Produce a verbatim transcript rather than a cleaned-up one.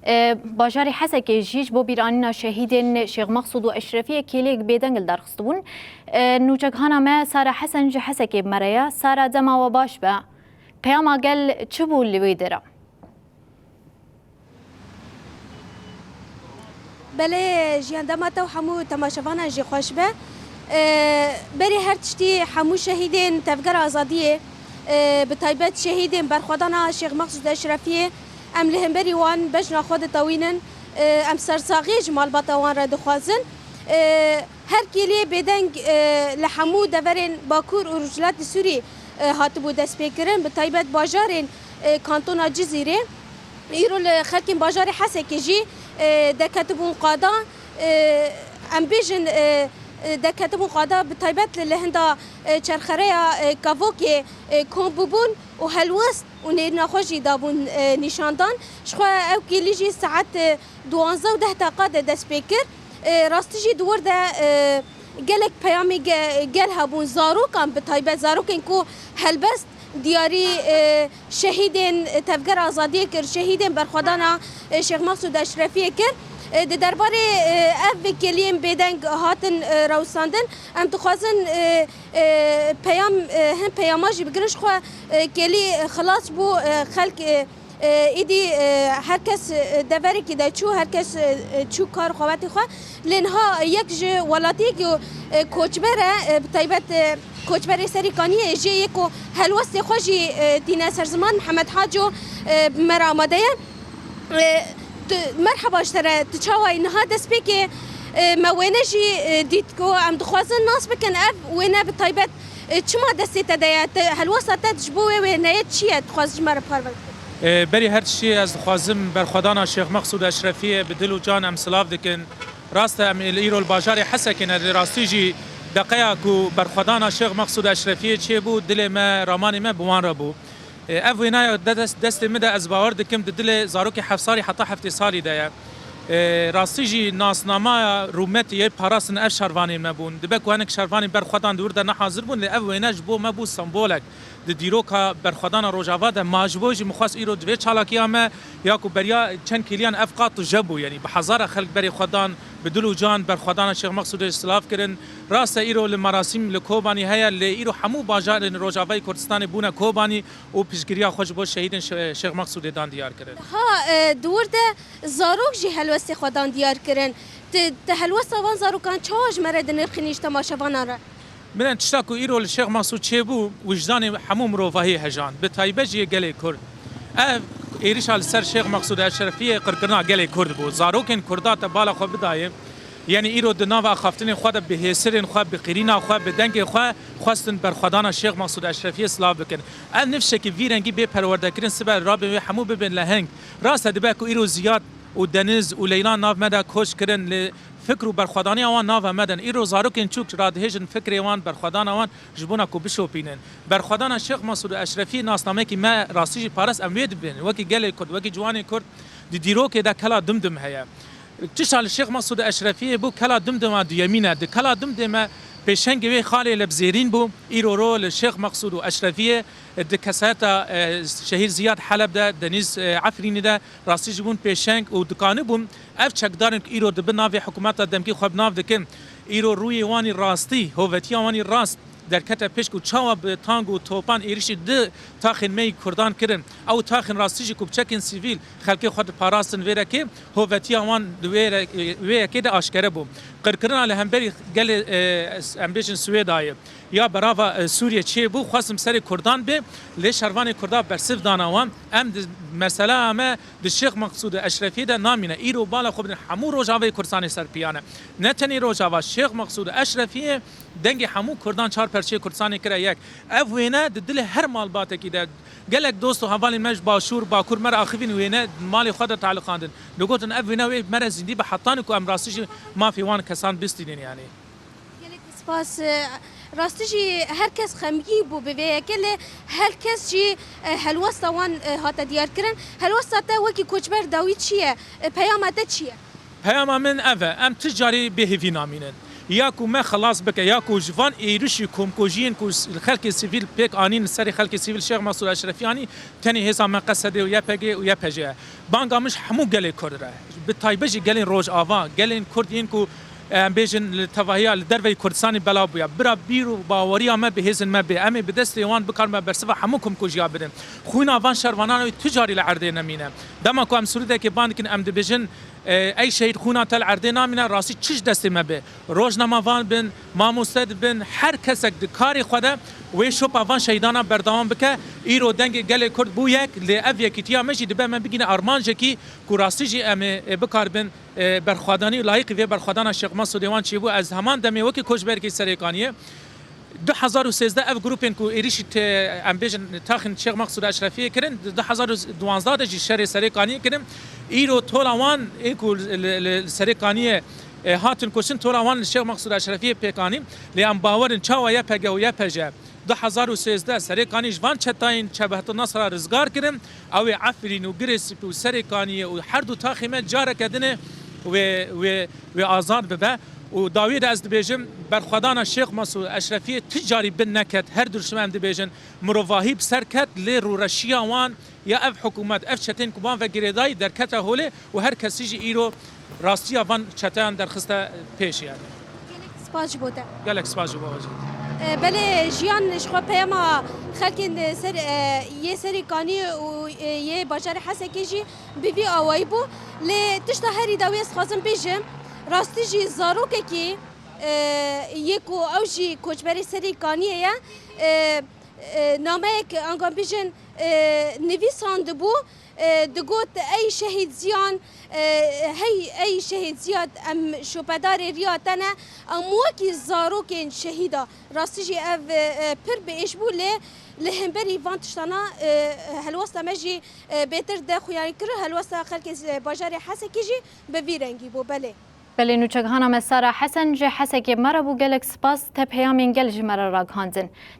E, bajarê Hesekê jî ji bo bîranîna şehîdên Şêx Mexsûd û Eşrefiyê kêliyek bêdeng li dar xistibûn. E, nûçekhana me Sara Hesen ji Hesekê bi me re ye. Sara, dema we baş be. Peyama gel çi bû li wê dera? Belê, Jiyan, dema te û hemû temaşevanan jî xweş be. E, berî her tiştî hemû şehîdên Tevgera Azadiyê, e, bi taybet şehîdên berxwedana Şêx Mexsûd Eşrefiyê, em li hemberî wan bejna xwe ditewînin. E, em sersaxiyê ji malbata wan re dixwazin. E, her kêliyê bêdeng, e, li hemû deverên Bakur û Rojhilatê Sûrî, e, hatibû destpêkirin, bi taybet bajarên, e, kantona Cizîrê. Îro li xelkên bajarê Hesekê jî, e, derketibûn qada. E, em bêjin, e, e, derketibûn qada, bi taybet li, li hinda, e, çerxereya, e, Kavokê, e, kom bûbûn û helwest û nêrîna xwe jî dabûn, e, nîşandan. Ji xwe ew kêlî jî saet, e, duwanzeh û deh deqa de dest pê kir. E, rastî jî di wir de, e, gelek peyamê ge-, gel hebûn, zarokan, bi taybet zarokên ku helbest diyarî, e, şehîdên Tevgera Azadiyê kir, şehîdên berxwedana, e, Şêx Mexsûd Eşrefiyê kir. E, di derbarê, e, ev kêliyên bêdeng hatin, e, rewsandin, em dixwazin, e, e, peyam, e, hin peyama jî bigirin, ji xwe, e, kêlî xilas bû, e, xelk, e, e, êdî, e, her kes, e, deverekî de çû, her kes, e, e, çû kar xwe wetê xwe. Lê niha yek ji welatiyekî, e, koçber e, e, bi taybet, e, koçberê Serîkaniyê jê yek ku helwestê xwe jî, e, tîne ser ziman, Mihemed Haco, e, bi me re amade ye. E, tu, merheba ji te re, tu çawa yî? Niha destpêkê, e, me wêne jî, e, dît ku em dixwazin nas bikin ev wêne bi taybet E, çima destê te de ye? Te, helwesta te ji bo wê wêneyê çi ye? Dixwaz ji me re parve bike. E, berî her tiştî ez dixwazim berxwedana Şêx Mexsûd Eşrefiyê bi dil û can em silav dikin. Rast e, em ê li îro li bajarê Hesekê ne, lê rastî jî deqeya ku berxwedana Şêx Mexsûd Eşrefiyê çêbû, dilê me, ramanê me bi wan re bû. E, ev wênaya de dest, destê min de ez bawer dikim di dilê zarokê heft salî heta heftê salî de ye. E, rastî jî nasnamaya rûmetê yê parastin ev şervanên me bûn. Dibe ku hinek şervanên berxwedan di wir de nehazir bûn, lê ev wêne ji bo me bû sembolek. Di dîroka berxwedana Rojava de ma ji bo jî min xwest îro di vê çalakiya me ya ku beriya çend kêliyan ev qat tije bû, yanî bi hezara xelk berê xwe dan, bi dil û can berxwedana Şêx Mexsûdê silav kirin. Rast e îro li merasîm li Kobanî heye, lê îro hemû bajarên Rojavayê Kurdistanê bûne Kobanî û piştgiriya xwe ji bo şehîdên Şe-, Şêx Mexsûdê dan diyar kirin. Ha, e, di wir de zarok jî helwestê xwe dan diyar kirin. Ti, ti helwesta van zarokan çawa ji me re dinirxînî ji temaşevanan re? Min tişta ku îro li Şêx Mexsûd çêbû, wijdanê hemû mirovahiyê hejand, bi taybet jî yê gelê Kurd. Ev êrişa li ser Şêx Mexsûd Eşrefiyê qirkirina gelê Kurd bû. Zarokên Kurda te bala xwe bidayê, yanî îro di nava axaftinên xwe de bi hêsirên xwe, bi qîrîna xwe, bi dengê xwe xwestin berxwedana Şêx Mexsûd Eşrefiyê silav bikin. Ev nifşekî vî rengî bê perwerdekirin, sibe rabên wê hemû bibên leheng. Rast e, dibe ku îro Ziyad û Deniz û Leyla nav me de koç kirin, lê fikr û berxwedaniya wan nava me de ne. Îro zarokên çûk radihêjin fikrê wan, berxwedana wan ji bona ku bişopînin. Berxwedana Şêx Mesûd û Eşrefî nasnameyekî me rastî jî parast, em wê dibin. Wekî gelê Kurd, wekî ciwanê Kurd di dîrokê de kela Dimdim heye. Tişta li Şêx Mesûd û Eşrefiyê bû, kela Dimdima duyemîn e. Di kela Dimdê me pêşengê wê xalê Lebzêrîn bû. Îro ro li Şêx Mesûd û Eşrefiyê di kesayeta, e, Şehîd Ziyad Heleb de, Denîz, e, Efrînî de rastî jî bûn pêşeng û dikanibûn ev çekdarên ku îro di bin navê hikûmeta demkî xwe bi nav dikin, îro rûyê wan î rastî, hovetiya wan î rast derkete pêş ku çawa bi tang û topan êrişî di taxên me yî Kurdan kirin. Ew taxên rastî jî ku bi çekên sivîl xelkê xwe diparastin vê rekê, hovetiya wan di wê re-, wê yekê de aşkere bû. Qirkirina li hemberî gelê, e, em bêjin Swêdayê ya berava, e, Sûriyê çêbû, xwestin serê Kurdan bê, lê şervanê Kurda bersiv dana wan. Em di mesela me di Şêx Meqsûd û Eşrefiyê de namîne. Îro bala xwe bidin, hemû Rojavayê Kurdistanê ser piyan e. Ne tenê Rojava, Şêx Meqsûd û Eşrefiyê dengê hemû Kurdan çar perçeyê Kurdistanê kire yek. Ev wêne di dilê her malbatekî de, gelek dost û hevalên me ji Başûr, Bakur me re axivîn wêne malê xwe de taliqandin. Digotin ev wêne wê me re zîndî be hetanî ku em rastî jî mafê wan kesan bistînin yanî. Gelek spas. Rastî jî her kes xemgîn bû bi vê yekê, lê her kes jî, e, helwesta wan, e, hate diyarkirin. Helwesta te wekî koçber dawî çi ye? E, peyama te çi ye? Peyama min ev e, em ti carî bêhêvî namînin. Ya ku me xilas bike, ya ku ji van êrişî komkujiyên ku s-, xelkê sivîl pêk anîn, li serê xelkê sivîl Şêx Mesûd Eşrefî anî, tenê hêza me Q S D û Y P G û Y P J ye. Banga min ji hemû gelê Kurd re, bi taybet jî gelên Rojava, gelên Kurd yên ku, em bêjin, li tevahiya, li derveyî Kurdistanê belav bûye. Bira bîr û baweriya me bi hêzên me bê. Em ê bi destê wan bikarime bersiva hemû komkujiya bidin. Xwîna van şervanan wê tu carî li erdê nemîne. Dema ku em sûrûdekê ban dikin, em dibêjin, e, ey şehîd, xwîna te li erdê namîne, rastî çi ji destê me bê. Rojnamevan bin, mamoste dibin, her kesek di karê xwe de wê şopa van şehîdana berdewam bike. Îro dengê gelê Kurd bû yek, lê ev yekîtiya me jî dibe me bigîne armancekî ku rastî jî em ê, ê bikaribin, e, berxwedanî û layîqî vê berxwedana Şêx Mesûdê wan çêbû. Ez heman demê wekî koçberekî Serêkaniyê, du hezar û sêzdeh ev grûpên ku êrîşî te, em bêjin, taxên Şêx Mexsûd Eşrefiyê kirin, di du hezar û duwazdeh de jî şerê Serêkaniyê kirin. Îro tola wan ê ku li, li, li Serêkaniyê, e, hatin kuştin, tola wan li Şêx Mexsûd Eşrefiyê pêk anî. Lê em bawer in çawa Y P G û Y P J du hezar û sêzdeh Serêkanî ji van çetayên Çebeheta Nasra rizgar kirin, ew ê Efrîn û Girê Spî û Serêkaniyê û her du taxê me careke din ê wê, wê, wê azad bibe. Û dawiyê de ez dibêjim, berxwedana Şêx Mesûd Eşrefiyê tu carî bin neket. Her du ji me em dibêjin, mirovahî bi ser ket, lê rûreşiya wan ya ev hikûmet, ev çeteyên ku wan ve girêdayî derkete holê û her kesî jî îro rastiya van çeteyan derxiste pêş yani. Gelek spas ji bo te. Gelek spas ji bo hocam. E, belê jiyan ji xwe peyama xelkên ser, e, yê Serêkaniyê û, e, yê bajarê Hesekê jî bi vî awayî bû. Lê tişta herî dawî ez dixwazim bêjim, rastî jî zarokekî, e, yê ku ew jî koçberê Serêkaniyê ye, e, e, nameyek, angan bêjin, e, nivîsandibû, e, digot, "Ey şehîd Ziyan, e, hey, ey şehîd Ziyad, em şopedarê riya te ne." Em wekî zarokên şehîda. Rastî jî ev, e, e, pir bi êş bû, lê li hemberî van tiştana, e, helwesta me jî, e, bêtir de xuyanî kir, helwesta xelkê, e, bajarê Hesekê jî bi vî rengî bû. Belê. Belê, nûçegihana me Sara Hesen ji Hesekê me re bû. Gelek spas, te peyamên gel ji me re ragihandin.